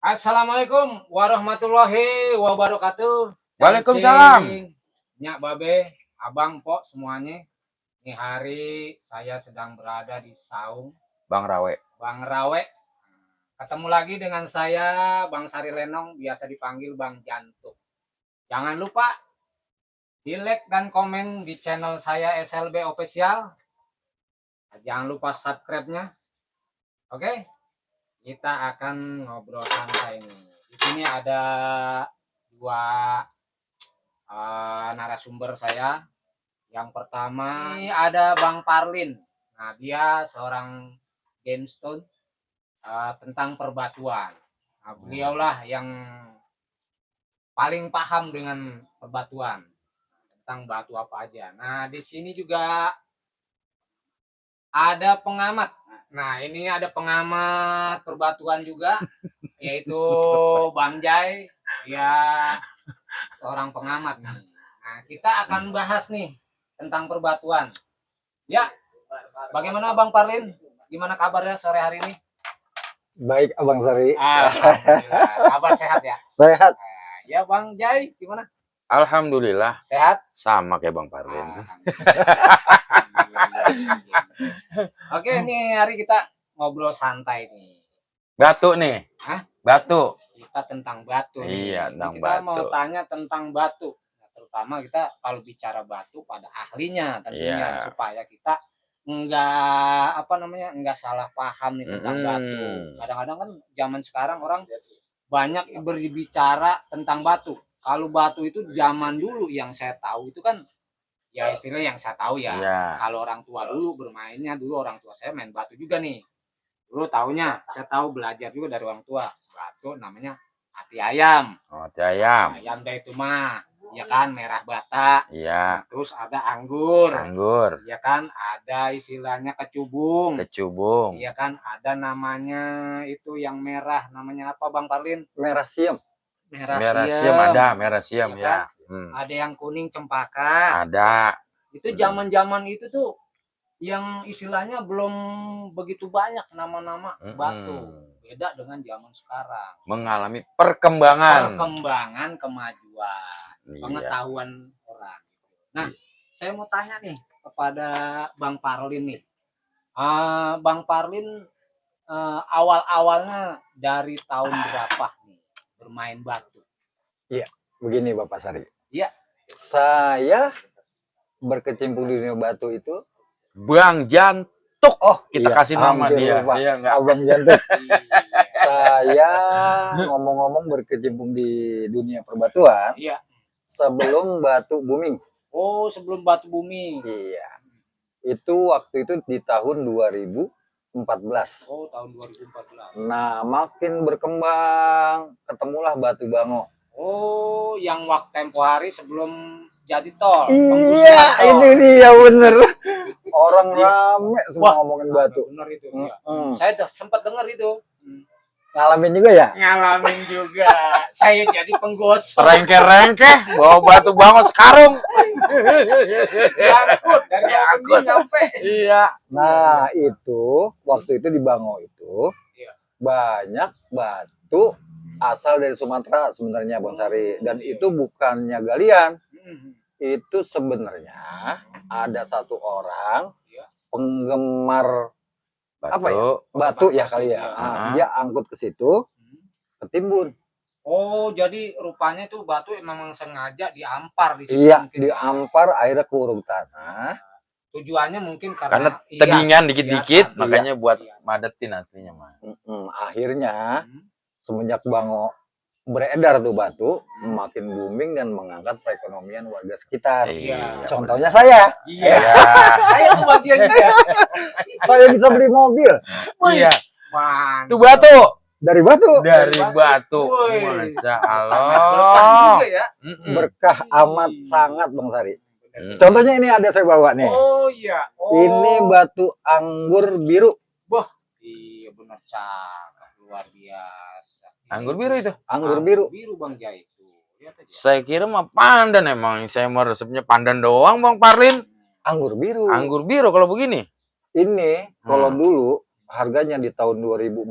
Assalamualaikum warahmatullahi wabarakatuh. Waalaikumsalam. Nyak babe, abang pok semuanya. Ini hari saya sedang berada di Saung, Bang Rawe. Bang Rawe. Ketemu lagi dengan saya, Bang Sari Lenong, biasa dipanggil Bang Jantung. Jangan lupa di like dan komen di channel saya SLB Official. Jangan lupa subscribe-nya. Oke? Kita akan ngobrol santai nih. Di sini ada dua narasumber saya. Yang pertama ini ada Bang Parlin. Nah, dia seorang gemstone tentang perbatuan. Nah, beliaulah yang paling paham dengan perbatuan, tentang batu apa aja. Nah, di sini juga ada pengamat. Nah, ini ada pengamat perbatuan juga, yaitu Bang Jai. Dia seorang pengamat nih. Nah, kita akan bahas nih tentang perbatuan. Ya, bagaimana Bang Parlin? Gimana kabarnya sore hari ini? Baik, Abang Sari. Alhamdulillah. Kabar sehat ya? Sehat. Ya, Bang Jai, gimana? Alhamdulillah. Sehat? Sama kayak Bang Parlin. Oke, ini hari kita ngobrol santai nih. Batu nih. Hah? Batu. Kita tentang batu nih. Iya, tentang kita batu. mau tanya tentang batu. Nah, terutama kita kalau bicara batu pada ahlinya tentunya, supaya kita enggak salah paham nih tentang batu. Kadang-kadang kan zaman sekarang orang banyak berbicara tentang batu. Kalau batu itu zaman dulu yang saya tahu itu kan, ya istilah yang saya tahu ya. Kalau orang tua dulu bermainnya, dulu orang tua saya main batu juga nih. Dulu taunya, saya tahu belajar juga dari orang tua. Batu namanya hati ayam. Oh, hati ayam. Ayam deh itu mah, ya kan, merah bata. Iya. Terus ada anggur. Anggur. Ya kan, ada istilahnya kecubung. Kecubung. Ya kan, ada namanya itu yang merah, namanya apa Bang Parlin? Merah siem. Merah siem ada, merah siem ya. Ada yang kuning cempaka. Ada. Itu zaman-zaman itu tuh yang istilahnya belum begitu banyak nama-nama batu. Beda dengan zaman sekarang. Mengalami perkembangan. Kemajuan, pengetahuan orang. Nah, saya mau tanya nih kepada Bang Parlin nih. Bang Parlin awal-awalnya dari tahun berapa nih bermain batu? Iya, begini Bapak Sari. Iya. Saya berkecimpung di dunia batu itu Bang Jantuk. Oh, kita kasih nama dia. Iya, enggak? Abang Jantuk. Saya ngomong-ngomong berkecimpung di dunia perbatuan. Iya. Sebelum batu booming. Oh, sebelum batu booming. Iya. Itu waktu itu di tahun 2014. Oh, tahun 2014. Nah, makin berkembang, ketemulah batu bango. Oh, yang waktu tempo hari sebelum jadi tol. Iya, itu dia bener. Orang rame semua ngomongin batu. Bener itu. Ya. Saya sempat dengar itu. Ngalamin juga ya? Ngalamin juga. Saya jadi penggosok. Rengke-rengke, bawa batu bango sekarung. Diangkut dari angkut nyampe. Iya. Nah, itu waktu itu di Bango itu banyak batu asal dari Sumatera sebenarnya Bang Sari, dan itu bukannya galian. Itu sebenarnya ada satu orang penggemar batu ya kali ya. Dia angkut ke situ, ketimbun. Oh, jadi rupanya itu batu memang sengaja diampar di situ. Iya, diampar, akhirnya kurung tanah. Tujuannya mungkin karena tegingan dikit-dikit, makanya buat madetin aslinya mah. Akhirnya semenjak Bango beredar tuh batu, makin booming dan mengangkat perekonomian warga sekitar. Iya. Contohnya saya. Iya. Saya tuh bagian juga. Saya bisa beli mobil. Iya. Man. Itu batu. Dari batu. Dari batu. Masya Allah. Juga ya. Berkah amat sangat Bang Sari. Contohnya ini ada saya bawa nih. Oh iya. Oh. Ini batu anggur biru. Wah, iya benar cakep, luar biasa. Anggur biru itu. Anggur biru. Biru Bang Jai itu. Lihat aja. Saya kira mah pandan, emang saya mau resepnya pandan doang Bang Parlin. Anggur biru. Anggur biru kalau begini. Ini kalau dulu harganya di tahun 2014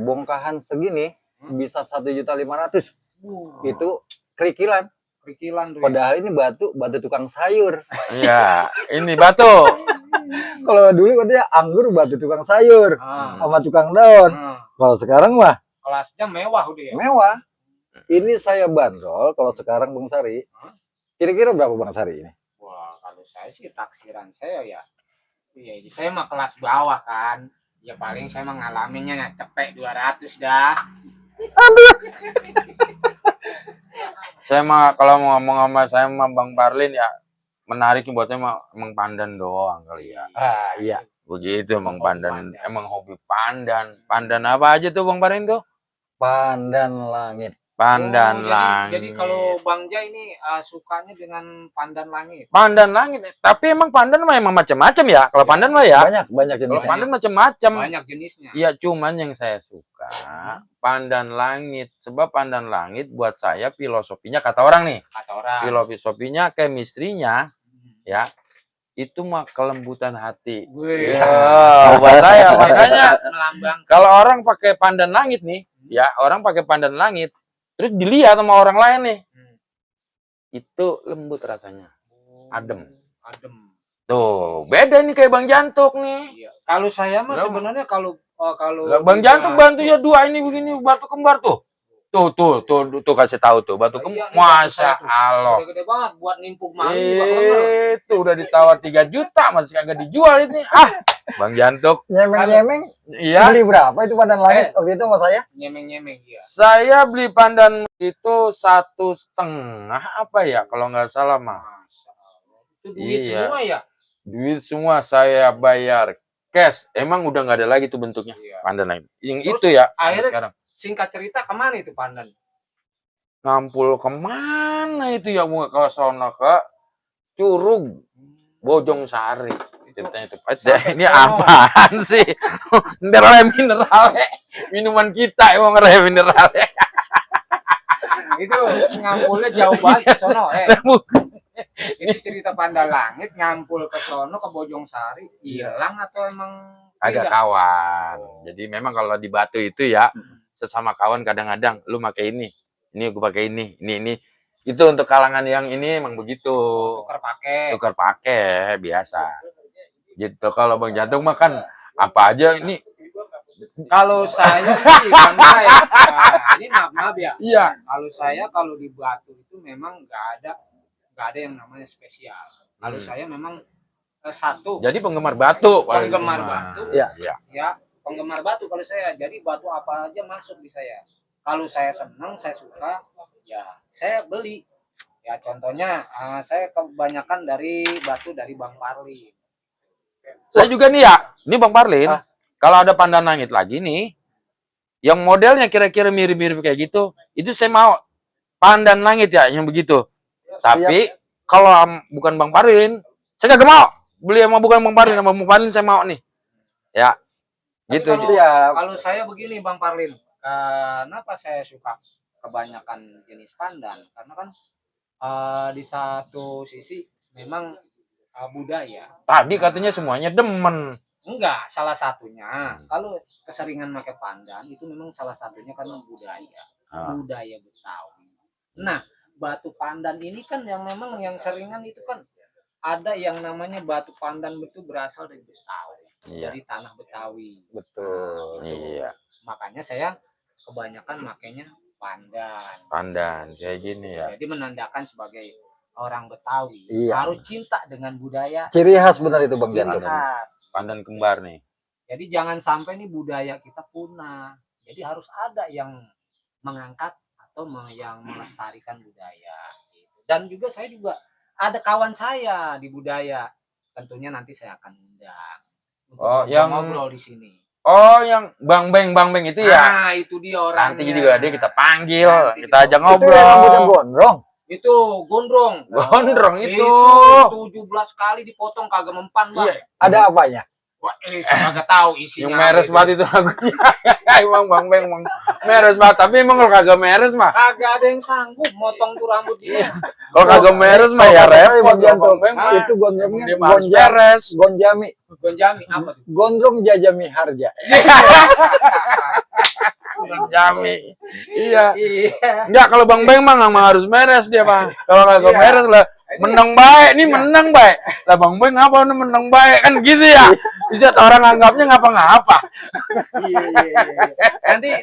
bongkahan segini bisa 1.500.000. Wow. Itu kerikilan. Kerikilan tuh. Ya. Padahal ini batu tukang sayur. Iya, ini batu. Kalau dulu katanya anggur batu tukang sayur Ah. sama tukang daun. Ah. Kalau sekarang mah Kelasnya mewah udah ya. mewah. Ini saya bandrol kalau sekarang Bang Sari. Kira-kira berapa Bang Sari ini? Wah, kalau saya sih taksiran saya ya. Iya, saya mah kelas bawah kan. Ya paling saya mengalaminya cepet 200 dah. Saya mah kalau mau ngomong sama saya mah Bang Parlin ya menarik buat saya mah emang pandan doang kali ya. Ah iya. Begitu emang Hobi pandan, pandan. emang hobi pandan. Pandan apa aja tuh Bang Parlin tuh? Pandan langit. Pandan Oh, langit. jadi kalau Bang Ja ini sukanya dengan pandan langit. Pandan langit. Tapi emang pandan mah emang macam-macam ya. Kalau pandan mah ya. Banyak Kalau jenisnya. pandan macam-macam. Banyak jenisnya. Iya, cuman yang saya suka pandan langit. Sebab pandan langit buat saya filosofinya kata orang nih. Kata orang. Filosofinya, chemistry-nya ya. Itu mah kelembutan hati. Wih. Ya, buat saya makanya Melambang. kalau orang pakai pandan langit nih, ya, orang pakai pandan langit terus dilihat sama orang lain nih. Itu lembut rasanya. Adem. Adem. Tuh, beda nih kayak Bang Jantuk nih. Iya. Kalau saya mah Lah, sebenarnya kalau Lah, Bang Jantuk bantu ya dua ini begini batu kembar tuh. Tuh kasih tahu tuh batu kembar. Masya Allah. Gede banget buat nimpuk maling juga kelengar. Itu udah ditawar 3 juta masih kagak dijual ini. Ah, Bang Jantuk. Nyemeng-nyemeng. Iya. Beli berapa itu pandan langit waktu itu sama saya? Nyemeng-nyemeng ya. Saya beli pandan itu 1,5 apa ya kalau nggak salah mah. Masya Allah. Itu duit Iya. semua ya. Duit semua saya bayar cash. Emang udah nggak ada lagi tuh bentuknya. Iya. Pandan lain. Yang Terus, itu ya akhirnya- sekarang. Singkat cerita kemana itu pandan? Ngampul kemana itu ya mau ke sono ke Curug Bojong Sari. Ceritanya itu. Ini apaan sih? Mineral. Minuman kita emang mineral. Itu ngampulnya jauh banget ke sono. Itu cerita pandan langit ngampul ke sono ke Bojong Sari hilang atau emang Agak tidak? kawan. Jadi memang kalau di Batu itu ya sesama kawan kadang-kadang lu pakai ini gue pakai ini. Itu untuk kalangan yang ini emang begitu. Tukar pakai biasa. Gitu kalau Bang Jantung mah kan apa aja ini. Kalau saya sih Bang saya, ini maaf ya. Iya. Kalau saya kalau di Batu itu memang nggak ada yang namanya spesial. Kalau saya memang satu. Jadi penggemar batu. Penggemar batu. Iya. Ya, penggemar batu kalau saya. Jadi batu apa aja masuk di saya. Kalau saya senang, saya suka, ya saya beli. Ya contohnya saya kebanyakan dari batu dari Bang Parlin. Saya juga nih ya. Ini Bang Parlin. Kalau ada pandan langit lagi nih, yang modelnya kira-kira mirip-mirip kayak gitu, itu saya mau pandan langit ya, yang begitu. Tapi kalau bukan Bang Parlin, saya kagak mau. Beli sama bukan Bang Parlin, sama Bang Parlin saya mau nih. Ya. Gitu. Kalau saya begini Bang Parlin, kenapa saya suka kebanyakan jenis pandan? Karena kan di satu sisi memang budaya. Tadi katanya semuanya demen. Enggak, salah satunya kalau keseringan pakai pandan itu memang salah satunya karena budaya. Budaya Betawi. Nah, batu pandan ini kan yang memang yang seringan itu kan ada yang namanya batu pandan itu berasal dari Betawi. Iya. Dari tanah Betawi. Betul. Iya. Makanya saya kebanyakan makainya pandan. Pandan kayak gini ya. Jadi menandakan sebagai orang Betawi Iya. harus cinta dengan budaya. Ciri khas benar itu Bang Ciri Jantung. khas. Pandan kembar nih. Jadi jangan sampai nih budaya kita punah. Jadi harus ada yang mengangkat atau yang melestarikan budaya. Gitu. Dan juga saya juga ada kawan saya di budaya. Tentunya nanti saya akan undang. Untuk yang ngobrol di sini. Oh, yang Bang Beng itu ya. Nah, itu dia orangnya. Nanti juga dia kita panggil, Nanti kita ajak Itu yang ngobrol. rambutnya gondrong. Itu gondrong. Gondrong itu. 17 kali dipotong kagak mempan, Bang. Iya. Ada apanya? Wah, saya kagak tahu isinya. Yang meres apa banget itu lagunya. Emang Bang Beng emang meres banget, tapi emang kalau kagak meres mah. Kagak ada yang sanggup motong tuh rambut dia. Kalau kagak meres mah ya repot Bang Jantung. Bang Beng mah. Itu gondrongnya Dia mah harus beres. Gonjami. Gonjami apa tuh? Gondrong Jajami Harja. Jami. Iya. Iya. Enggak, kalau Bang Beng mah nggak harus beres dia, Pak. Kalau nggak Iya. beres lah, menang baik, nih Iya. menang baik. Lah Bang Beng ngapa nih menang baik kan gitu ya? Bisa orang anggapnya ngapa-ngapa. Iya.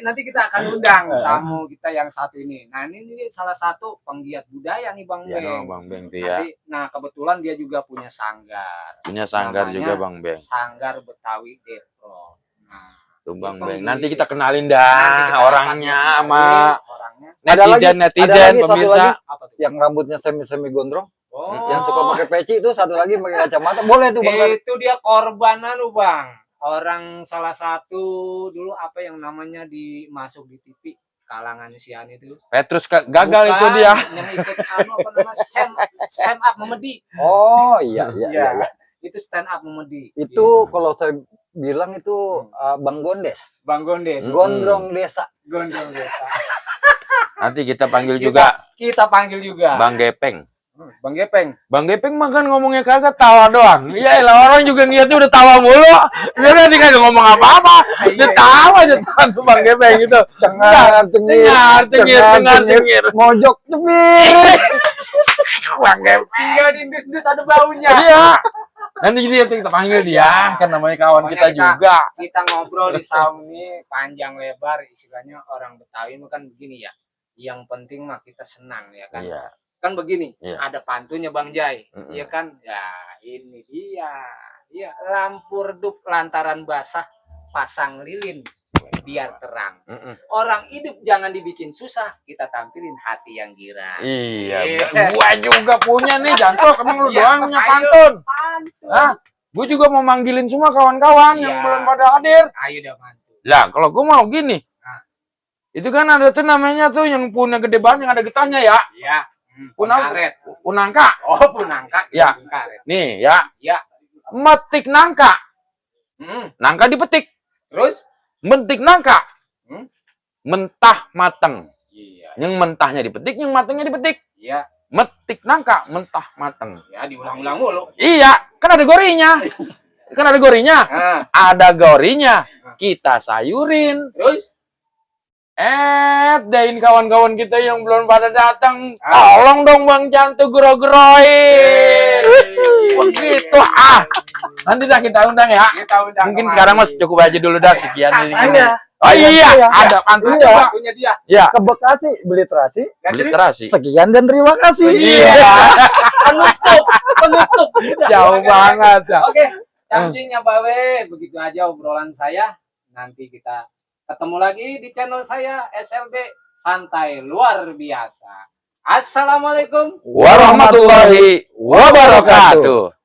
Nanti kita akan undang tamu kita yang satu ini. Nah, ini salah satu penggiat budaya nih Bang Ya, Beng. Bang Beng tuh ya. Nanti, nah kebetulan dia juga punya sanggar. Punya sanggar Namanya juga Bang Beng. Sanggar Betawi Depro. Nah, Tuh Bang itu Beng. di- Nanti kita kenalin nanti dah kita orangnya akan sama orangnya. Ada lagi netizen satu pemirsa. lagi. Apa tuh? Yang rambutnya semi gondrong, Oh, yang suka pakai peci itu satu lagi pakai kacamata, boleh tuh Bang Sari. itu dia korban lu Bang. Orang salah satu dulu apa yang namanya masuk di TV kalangan sian itu. Petrus gagal itu Bukan, dia. yang ikut apa namanya stand up memedi. Oh iya iya iya. iya. Itu stand up memedi. Itu kalau saya bilang itu Bang Gondes, Bang Gondes, Gondrong Desa. Gondong desa. Nanti kita panggil juga Kita panggil juga Bang Gepeng. Bang Gepeng. Bang Gepeng mah kan ngomongnya kagak tawa doang. Iya lah, orang juga ngeliatnya udah tawa mulu. Dia nanti kagak ngomong apa-apa. Dia tawa aja tuh Bang Gepeng gitu. Cengar Cengir. mojok cemir. Bang Gepeng. Tinggal di dus ada baunya. Iya. Nanti kita panggil dia, kan namanya kawan Pokoknya kita juga. Kita ngobrol di saung ini panjang lebar, istilahnya orang Betawi itu kan begini ya. Yang penting mah kita senang ya kan. Iya. Kan begini, Iya. ada pantunya Bang Jai, Mm-mm. iya kan? Ya ini dia, iya lampu redup lantaran basah, pasang lilin biar terang. Mm-mm. Orang hidup jangan dibikin susah, kita tampilin hati yang girang. Iya, gua juga punya nih, Jantok. Emang lu Iya, doang punya ayo. pantun. Pantun. Hah? Gua juga mau manggilin semua kawan-kawan yang Iya. belum pada hadir. Ayo dah pantun. Lah, kalau gua mau gini. Nah. Itu kan ada tuh namanya tuh yang punya gede banget yang ada getahnya ya. Iya. Punang- Karet. Punangka. Oh, punangka. Ya. Karet. Nih ya. Ya. Metik nangka. Nangka dipetik. Terus? Mentik nangka. Hmm? Mentah mateng. Iya. Yang mentahnya dipetik, yang matengnya dipetik. Iya. Metik nangka, mentah mateng. Ya diulang-ulang mulu. Iya, kan ada gorinya. Kan ada gorinya. Nah, Ada gorinya. Kita sayurin. terus? Dain kawan-kawan kita yang belum pada datang. Ah. Tolong dong Bang Jantu gero-geroin. Begitu Nanti dah kita undang ya. Kita undang Mungkin kemari. sekarang Mas cukup aja dulu dah sekian ini. Saya Oh iya, Iya. ada pantun Iya. juga. Punya dia. Ya, ke Bekasi beli terasi. Dan terus? literasi. Sekian dan terima kasih. Iya. Penutup. Jauh banget ya. Oke, cancingnya Bawe. Begitu aja obrolan saya. Nanti kita ketemu lagi di channel saya SLB Santai Luar Biasa. Assalamualaikum. Warahmatullahi wabarakatuh.